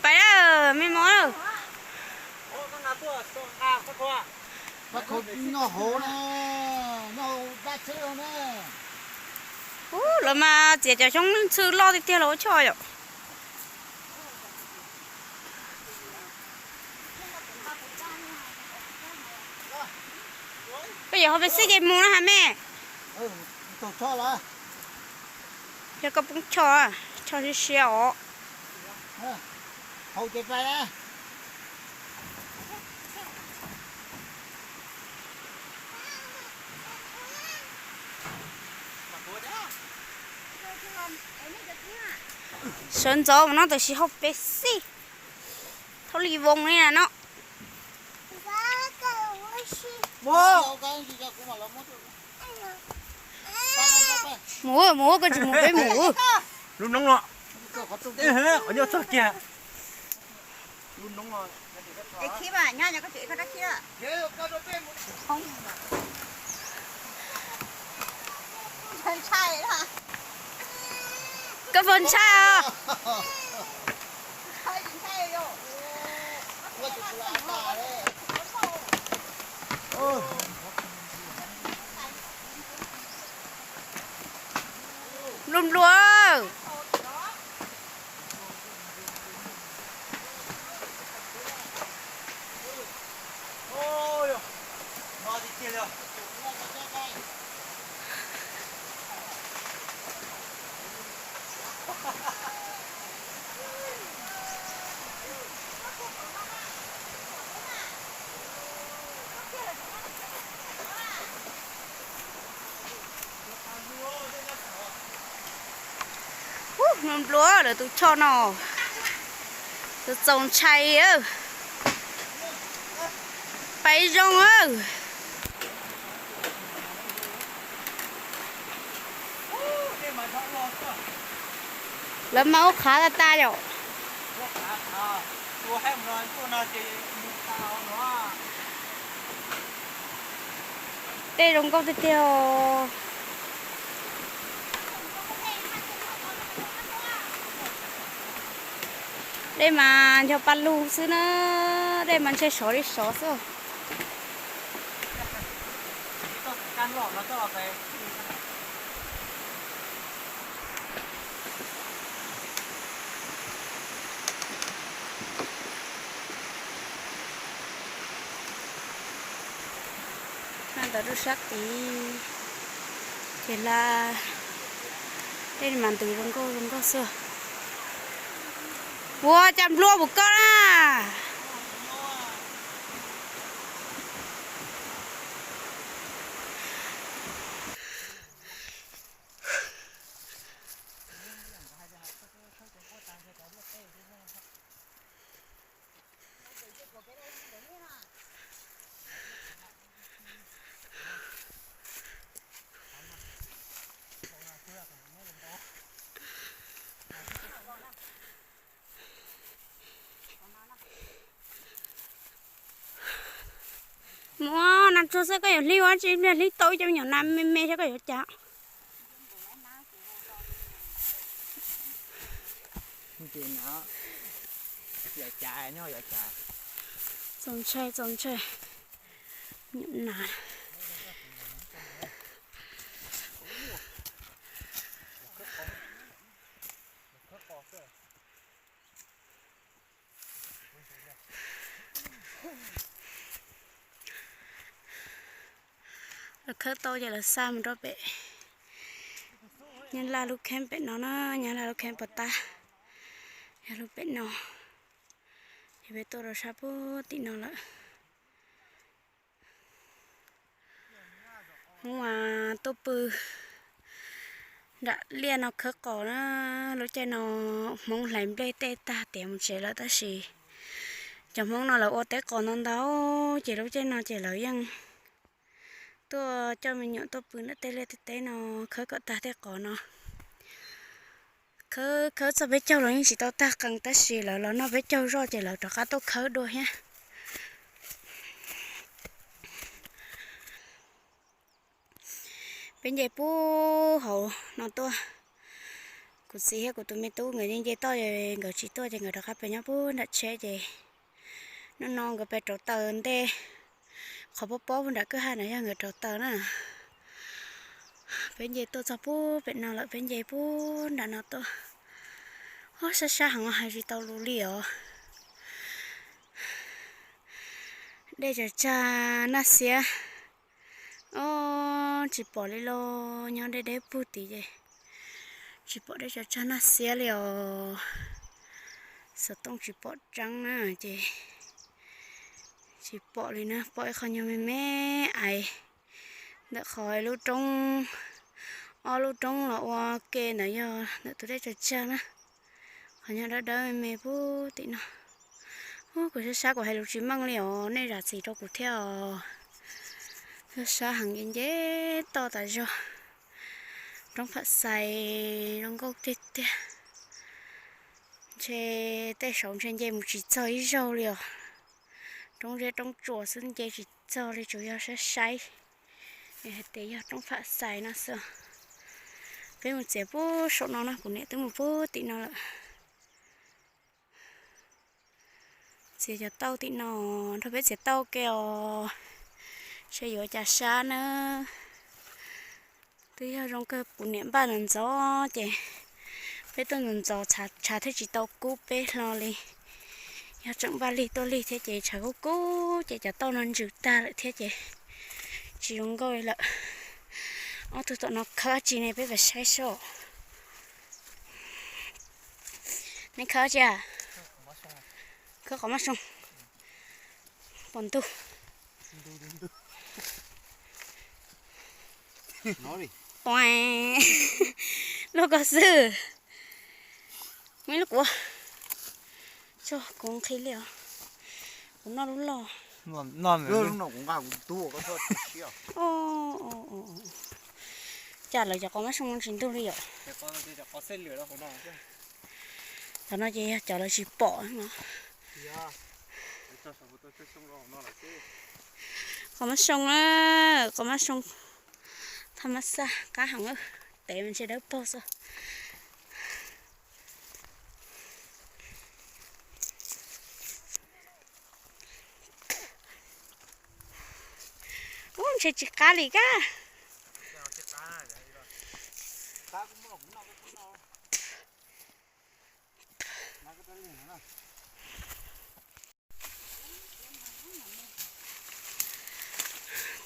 Pais lawm me mos. Noj hauv na, noj hauv dab tsheb na. Ub, lawv mas txiav cov xyoob leej txhwj loj tiag tiag los ua choj yom. Koj yuav hau pes xij ces mus na ha me. Yog koj poob choj, choj siab siab os. Sawv ntxov mus no tab sis hau pes xij. Thaub li voos li na no. Mus, mus, koj tsis mus peb mus. Lub noob no, qhov nyob txog kiag. Koj puas ntshai os? Nplua nplua. Ub, nplua nplua lawv tus choj no. Txaus ntshai. Pais zoo. Lawv mas ua qhav tas tas yom. Dej zoo nkauj tiag tiag. Dej mas ncho pa lug xwb na, dej mas ntshe sov li sov xwb. Ntawd rau sab tid ces hla, dej mas ntws zoo nkauj zoo nkauj xwb. Ua cas nplua puas koj na. Muab nas tsuag xwb koj yuav hlib ua tsi, hlib tau ib co me nyuam nas me me saib koj yuav cas. Txaus ntshai, txaus ntshai. Nyuam nas. Lawv khawb tau ces lawv xa mus rau pem Nyab Laj lub kheeb pem no na, Nyab Laj lub kheeb puas tab, yog lub pem no. Ces peb tuaj rau sab puag tim no lawm. Hmoob mas tuaj pw nram liaj no khawb qos na. Lub caij no Hmoob hlais nplej tej tag tiav mus tsev lawm tab sis cov Hmoob no lawv ua teb qos ntau ntau ces lub caij no ces lawv yeej tuaj coj me nyuam tuaj pw nram tej liaj tej teb no khawb kom tag tej qos no. Khawb khawb txog peb caug los yeej tsis tau tag qees tab sis lawv los noj peb caug zoj ces lawv rov qab tuaj khawb dua thiab. Peb nce puag hauv no tuaj, Kuv txiv thiab kuv tus me tub nkawd nce nce toj, nkawd tsis tuaj ces nkawd rov qab pem nyob puag nram tsheb ces hnub no nkawd pem rauv taws ntej. Qhov pob pob puag nram kwj ha no yog nkawd rauv taws na. Peb nce tuaj txog puag pem no lawm, peb nce puag nram no tuaj. Ob, sab sab heev hais tsis tau lus li os. Dej tsag tsag naj xiab. Ob, tsis pom li los nyob deb deb puag tid ces tsis pom dej tsag tsag naj xiab li os. Xov tooj tsis pom tseeb na ces tsis pom li na, pom ib qho nyuag me me ais ntawm qhov lub roob, ob lub roob los ua ke ntawd yog ntawm tus dej tsag tsag na. Qhov nyuag dawb dawb me me puag tim no. Kuv sab sab kuv hais lus tsis meej li os, nej zam txim rau kuv thiab os. Sab sab heev nce nce toj tas zog. Roob Pham Xais zoo nkauj tiag tiag. Ntshe tej saud ntshe nce mus tsis txog ib zaug li os. Roob zeb roob tsuas xwb nce tsis txog li, tsuas yog saib saib hais tias yog roob Pham Xais no xwb. Peb mus txiav puag saum no na, kuv niam twb mus puag tim no lawm. Txiav cov tauj tim no, nrog peb txiav tauj ke os, seb yuav cas sab na. Twb yog zoo kawg kuv niam npaj ntxov ntxov ces peb tuaj ntxov ntxov tshav thiaj tsis tau kub peb hlo li. Yog tseem npaj lig tuaj lig thiab ces tshav kub kub ces cov tauj no ntsws tag lawm thiab ces tsis zoo nkauj li lawm. Ob tug tom no khawb dab tsi ne, peb pab saib seb. Nej khawb dab tsi? Khawb qhov mab soo. Pom ntuj. Lub ko xwb. Muaj ib lub kuv, tso kuv nqhis li os. Kuv noj lub loj. Cas lawv cov qhov mab soo tsis ntug li yom? Cov no ces yog cov lawv tsis pom no. Qhov mab soo, qhov mab soo thaj mab xaj qab heev, tev mas ntshe dawb paug xwb. Ub, ntshe tsis qab li kab.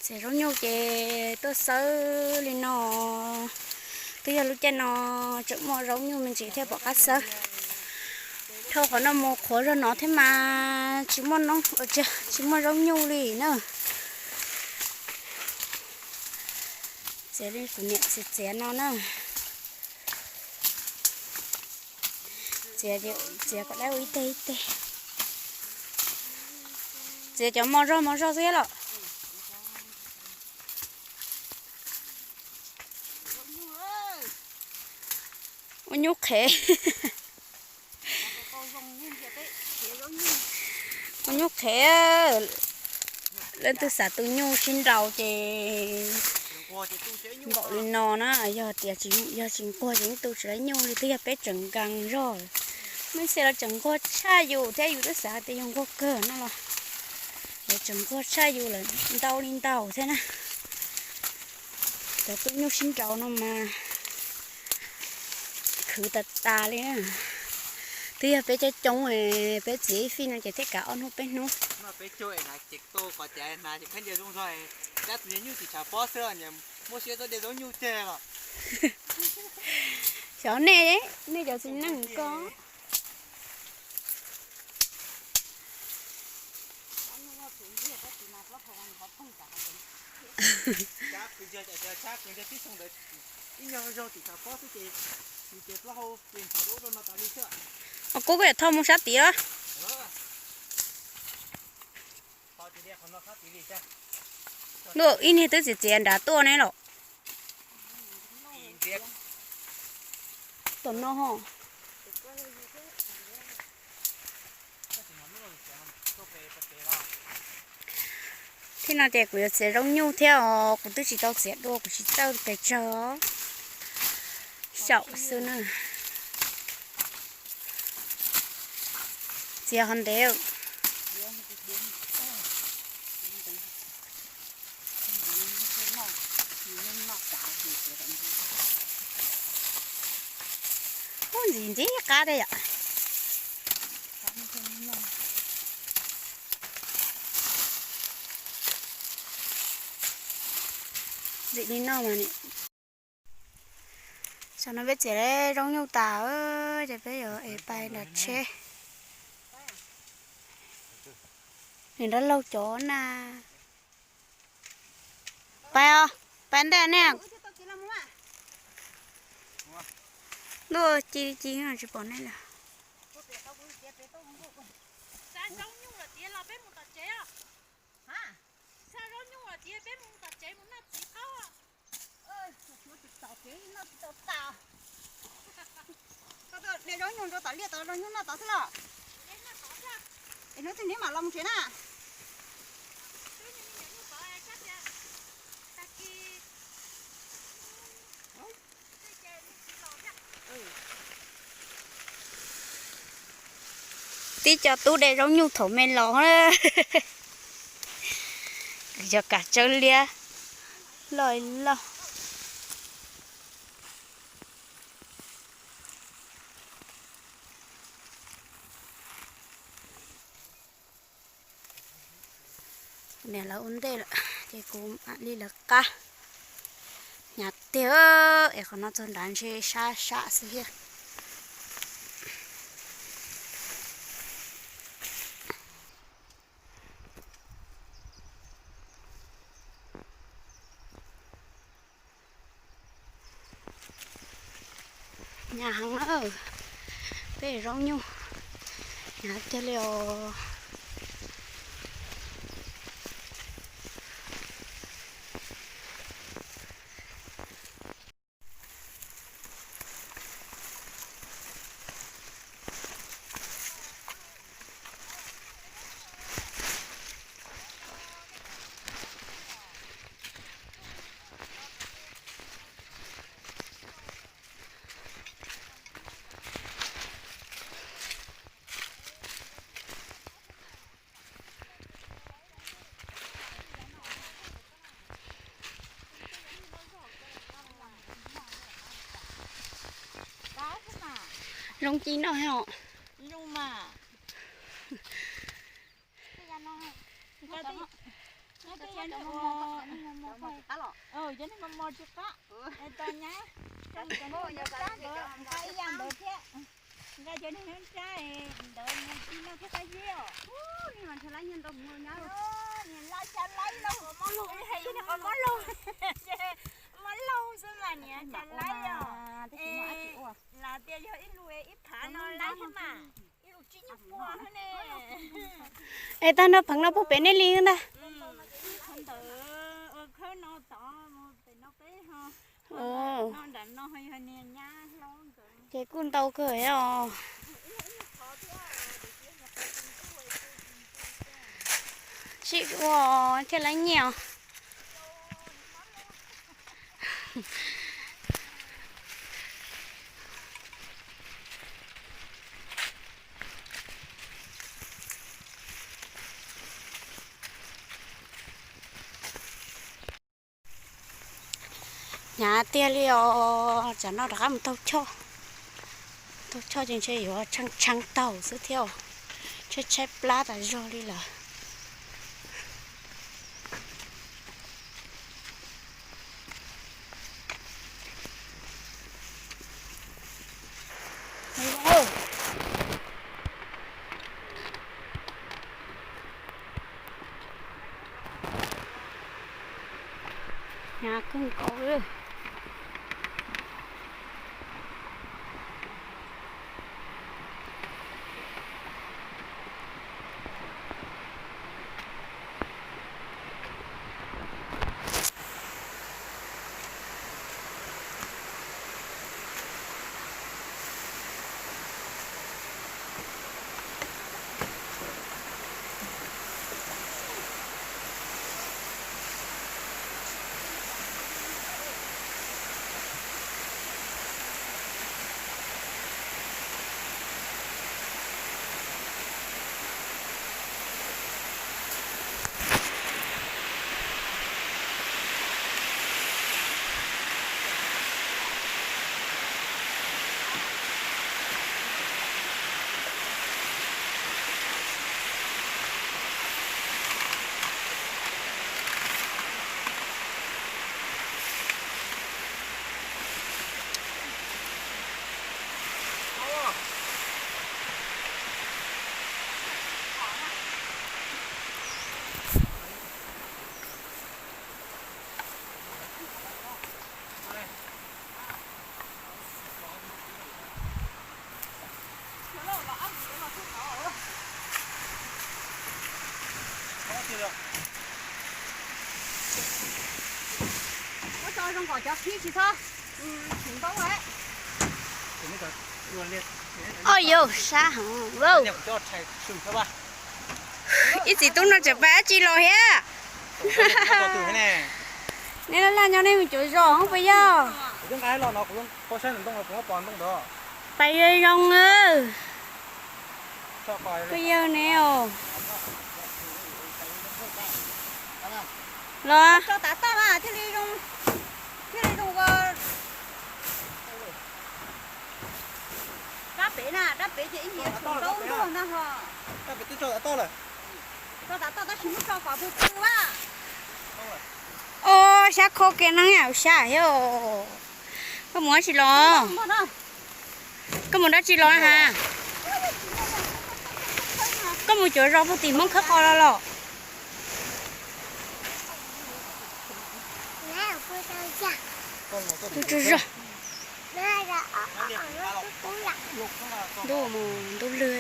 Txiav zaub nyuj ces tuaj xawb li no. Twb yog lub caij no tseem muaj zaub nyuj me ntsis thiaj pom qab xawb. Dhau qhov no mus qhuav zog no thiab mas tsis muaj, tsis muaj zaub nyuj li na. Txiav li kuv niam txiav txiav no na. Txiav, txiav kom dawb ua ib teg ib teg. Txiav cov mos zog mos zog xwb los? Ua nyuj qhev. Ua nyuj qhev. Leej twg xav tu nyuj sib nraus ces npaum li no na, yog tias yog tsis nquag ces yeej tu tsis tau nyuj li, twb yog peb tseem nkees zog. Muaj ib txhia los tseem nquag tshaj yus thiab, yus twb xav tias yus nquag kawg no los lawv tseem nquag tshaj yus lawm ntau li ntau thiab na. Cov tu nyuj sib nraus no mas khwv tas tas li na. Twb yog peb coob coob, peb txiav ib fij no ces thiaj kav ob hnub peb hnub. Xyov nej, nej cov txiv neej ko. Kub, koj yuav thauj mus sab tid los? Luaj ib niag twb txiav txiav nrad tuaj ne los? Tom no ho. Thiab no ces kuv yuav txiav zaub nyuj thiab os, kuv twb tsis tau txiav dua, kuv tsis txawj pes tsawg os. Xyaum xwb na. Txias hov ntev. Ub, ntxim ntxim qab thiab yom. Ntxim li no mas. Tam no peb txiav zaub nyuj tas, ces peb yuav ev pais nram tsheb. Nws nrab laug cov na. Pais os, pais ntej ne. Ntuj, ci ci tsis pom nej lawm. Koj de zaub nyuj rau tom liaj tod, zaub nyuj noj tod xwb los? Es hnub twg neb mam los mus tsev na? Tib co tub de zaub nyuj thaum me los. Yog kav tsawb liab loj loj. Niam lawv ua ntej lawm ces kuv mam li lawv qab. Hnyav tiag, es qhov no txog nrad ntshe sab sab xwb thiab. Hnyav heev na, peb zaub nyuj hnyav tiag li os. Zoo ci noj thiab os. Cov neeg mos mos tsis qab, tos nyab, cov neeg ntawd nqa ib yam ntawd thiab. Nqa cov neeg nyob tsab ntawd mus ci noj thiab qab zib os. Niam laj xya laib lauj, qhov mob laug, mob laug xwb mas niam xya laib os. Lav tias yog ib lub ib phav no laib thiab mas, ib lub tsib nyuag pua ne. Es tag no pheev no puag pem nej li ntag. Ntawd ua khawb no tod mus pem no peb ho, no nram no ho yog niag nyab hlob nkawd. Ces kuj ntau kawg os. Sib ua thiaj laib nyiaj os. Hnyav tiag li os, tsam no rov qab mus taug choj. Taug choj ces ntshe yuav tshee tshee taug xwb thiab os. Tshaib tshaib plab tas zog li lawm. Hnyav kawg nkaus li. Muab tso zoo kom cov khib tsis txhob tsis npaub lawm. Oj yau, sab heev lauj. Ib txiv tub no tseem pab dab tsi los thiab? Neb laj laj nyob neb mus cuav zos hoob puas yog? Pais zoo zoo. Puas yog ne os? Los. Tso tav toj mas thiaj li zoo, thiaj li zoo ua. Dab pem na, dab pem ces ib niag tshuav ntaub ntuag na ho. Tso tav toj tab sis muab tso kom pw pw a. Os, xyab kho kiag neeb yam xyab thiab. Koj mus dab tsi los? Koj mus dab tsi los na has? Koj mus cuav zos puag tim Hmoob khawb qos los los? Tus tsaug zog. Ntuj mus ntuj lwg.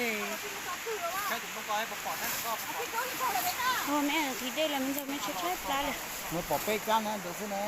Neb thim dej los me ntxaug me tshaib tshaib plab li. Pom peb kab na ntawd xwb na.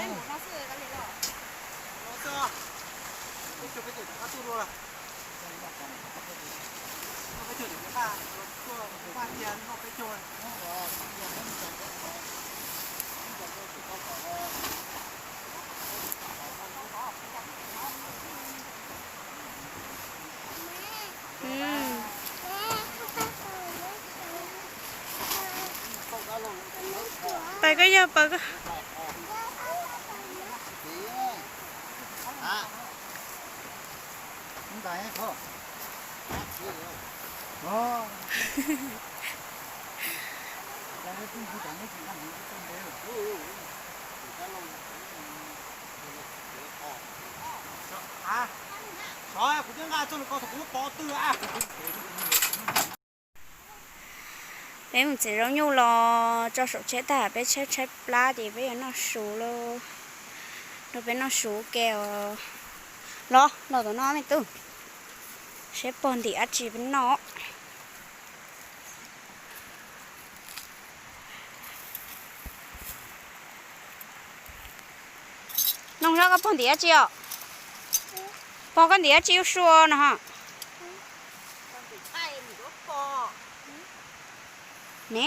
Pais koj yog pais koj. Peb mus txiav zaub nyuj los tso saum tsheb tag, peb tshaib tshaib plab ces peb yuav noj su lauj. Rau peb noj su ke os. Los, los tom no me tub, seb pog ntim dab tsi peb noj. Noog zoj, koj pog ntim dab tsi os? Pog koj ntim dab tsi ua su no ho? Ne,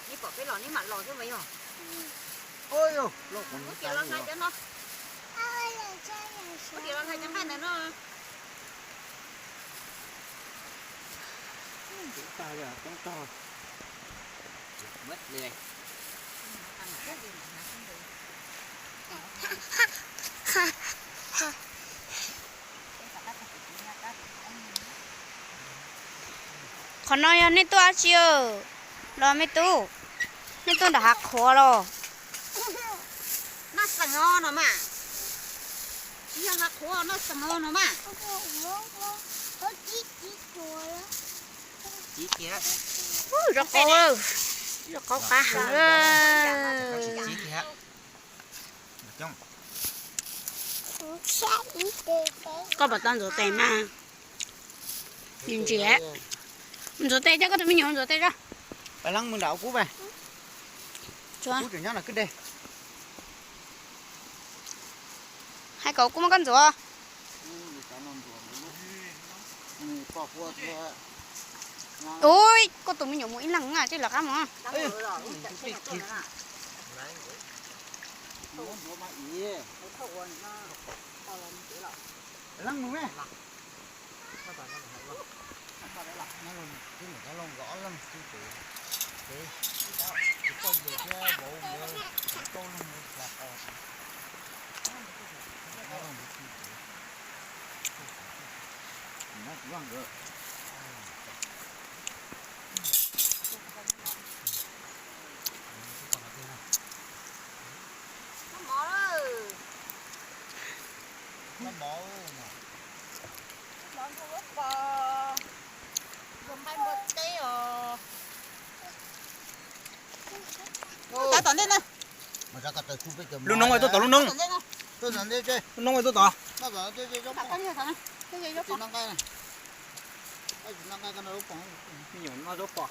neb pom peb los neb mam los xwb mas yog. Ua tias los hais cov no, ua tias los hais cov nqaij ntawm no. Qhov no yog nej tuaj dab tsi los me tub? Nej tuaj nram hav qhuav los? Noj xeem os no mas. Tsis yog hav qhuav, noj xeem os no mas. Zov qau, zov qau qab heev. Koj puas tau ntxuav tes mas? Ntsia, ntxuav tes, coj koj tus me nyuam ntxuav tes tso. Pab leeb mus nram ua kub pab. Kub tseem nyob nram kwj deg. Hais kom kuv muab koj ntxuav. Ui, koj tus me nyuam mus ib leeg na, tej lawv qab mus. Leej mus me. Lub noob tuaj tod, lub noob. Lub noob tuaj tod. Noj zaub pom, noj nqaij, noj zaub pom, me nyuam noj zaub pom.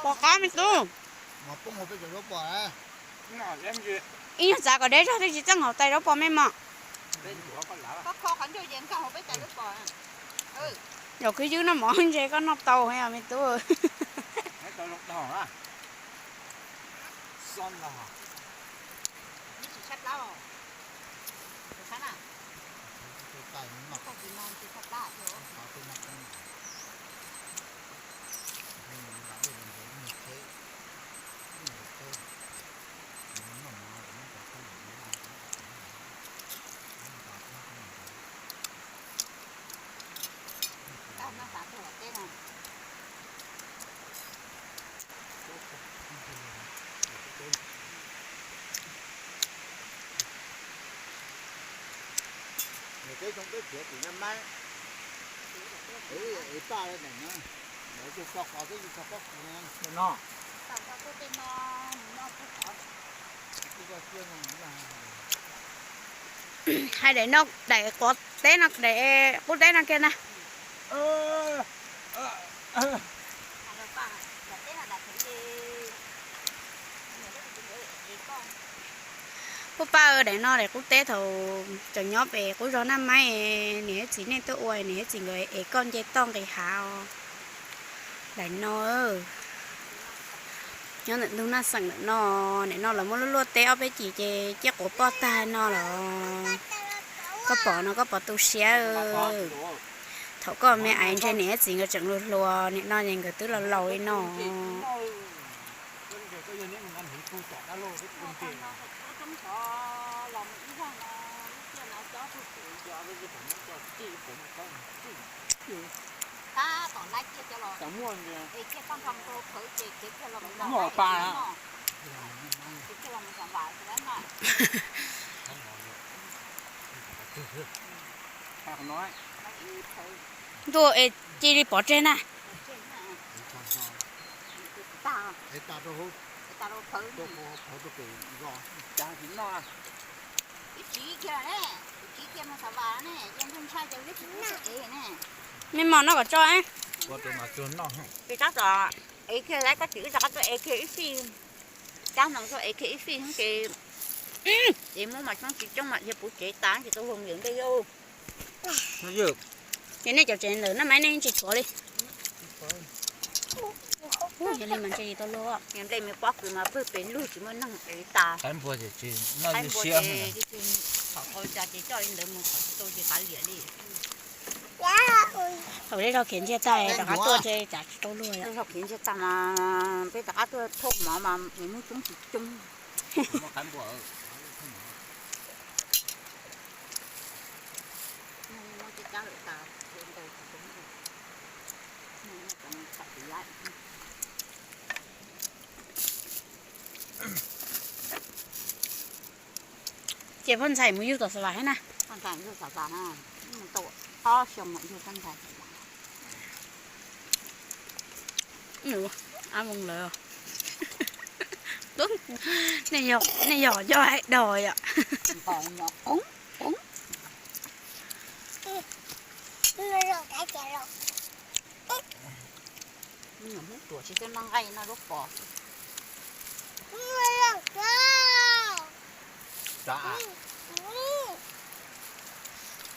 Pom qab me tub. Ib nyuag txav kom deb zog thiaj tsis txeej hauv tais zaub pom me mog. Yog khwb ywb noj mov ntse koj noj tau os me tub. Peb xyoo peb khiav tim Naj Maib, ev paj daim no, lawv cog qos xwb, yus txog pob kws no. Hais daim no, daim quav teb no, daim qub teb no kiag na. Pub paj, daim no daim qub teb thaum tseem nyob pem qub zos Naj Maib, niam thiab txiv nej tuaj ua, niam thiab txiv nkawd ev koj nce toj nqis hav os. Daim no nyob ntawm ntug Naj Xeem ntawm no, daim no lawv muab luaj luaj teb ob peb cim ces ciaj quav poj tag no los. Koj pom no koj pom tu siab. Thaum koj me aiv ntshe niam thiab txiv nkawd tseem hluas hluas, nim no ces nkawd twb laus laus li no. Ntuj, es cia li pov tseg na. Me mos noj kom tso. Tab tom ev kiag lawm, koj tsis wb rov qab tuaj ev kiag ib fij. Tab no tuaj ev kiag ib fij ces, ces muab mas coob tsis coob mas dhia puv tsev tas ces tau luag yawm ntej yau. Ces nej cov tsev ntawm Naj Maib nej tsis tshuav li. Yog li mas ntshe tsis tau luag. Yawm ntej me pob kws mas pawg pes lug tsis muaj neeg ev tas. Qaib npua ces tsis noj ywj siab. Thaum tau cas ces coj li ntawd mus qhov tsis tau ces qav liam li. Thaum zej zog khiav ntsiag tag rov qab tuaj ces cas tsis tau luag. Zej zog khiav ntsiag tag mas peb rov qab tuaj thauj mov mas nws muaj coob tsis coob. Ces poj ntxhais mus yug tom Xav Vam thiab na. Ob xyoo yug poj ntxhais. Ab Voos lawv, nej yog yog hais dog yom.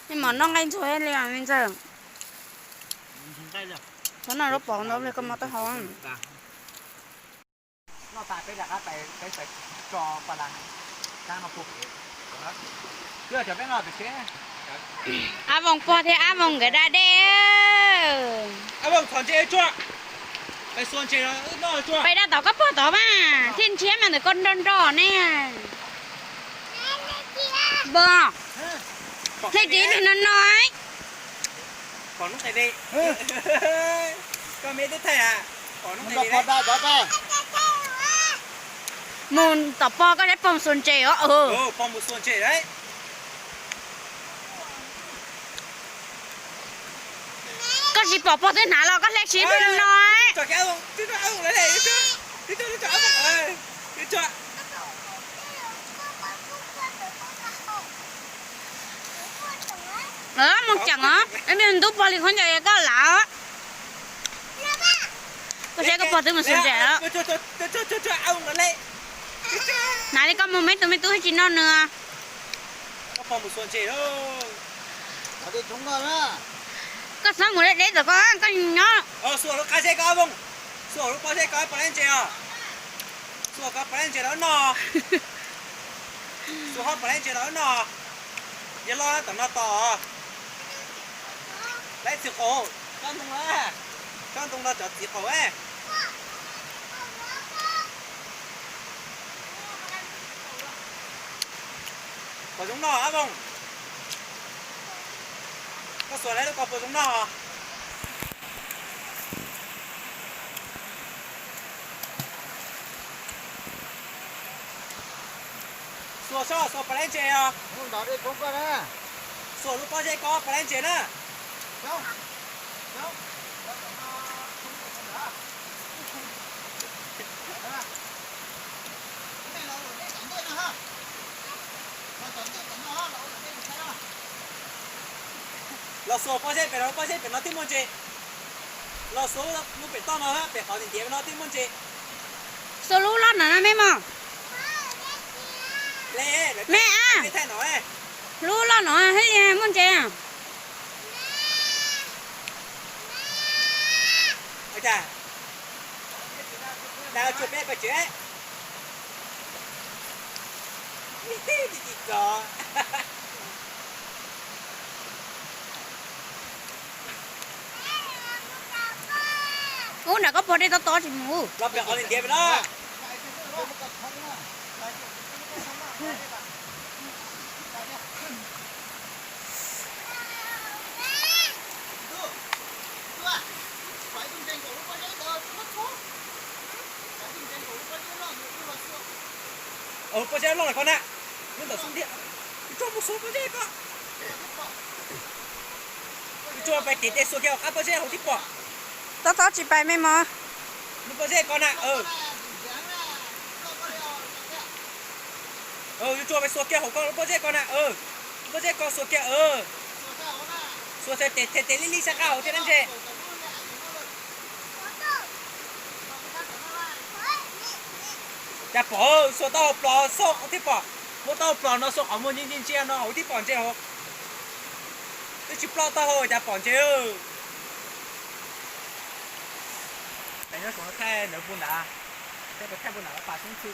Nej mos noj nqaij ntxuag li me ntxawg. Txhob noj zaub pom ntau li koj mov tau hau. Ab Voos pog thiab Ab Voos nkawd da dej. Pais da tod koj pog tod mas thiaj nrhiav mas ntawm koj nrog nrog ne. Npog, hle ris lug no no. Mus tom pog koj saib pog xuas ntses os. Koj tsis pom pog twb hnav los koj hle siv pug no. Mus ceem os, ib ntub pog li khaub ncaws koj lav. Koj saib koj pog twb mus xuas ntses. Hnav li koj mus me tub me tub tsis noj nws. Koj txhob mus deb deb tom koj, koj nyob. Xuas lub qab zeb koj, Voos. Xuas lub pob zeb koj pov leb ntses os. Xuas koj pov leb ntses los noj. Xuas koj pov leb ntses los noj. Yog loj tom no tos. Lawv txiv qaub, tsob ntoo los, tsob ntoo los cov txiv qaub. Puas zoo noj, Voos? Koj xuas lawv lub ko puas zoo noj? Xuas sob, xuas pov leb ntses os. Xuas lub pob zeb ko pov leb ntses na. Los xuas pob zeb pem no, lub pob zeb pem no twb muaj ntses. Los xuas lub pem toj no, pem qhov ntiav ntiav no twb muaj ntses. Xuas lub loj no no me mog. Me a, lub loj no thiaj li muaj ntses. Tsuag peb pawg tsev. Ub, nram koj pog dej tob tob tsis mus. Los pem qhov ntiav pem no. Pob zeb loj na koj na. Lub ntawm xub ntiag. Tsuag mus xuas pob zeb ko. Tsuag pais tim tej xuas kiag hauv qab pob zeb hauv twb pom. Tob tob tsis pais me mog. Lub pob zeb ko na. Yus tsuag pais xuas kiag hauv ko lub pob zeb ko na. Lub pob zeb ko xuas kiag. Xuas tes tes tes li li sab qab hauv thiaj dab ntse. Cas pom xuas taub hau plos xauj thiab pom, muab taub hau plos no xauj qhov muag ntsia ntsia ntsia no hauv thiab pom ntses hauv. Twb tsis ploj taub hau cas pom ntses. Nyob saum no thaij ntawd puag nrad, thaij puag nrad pas xub ntxhw.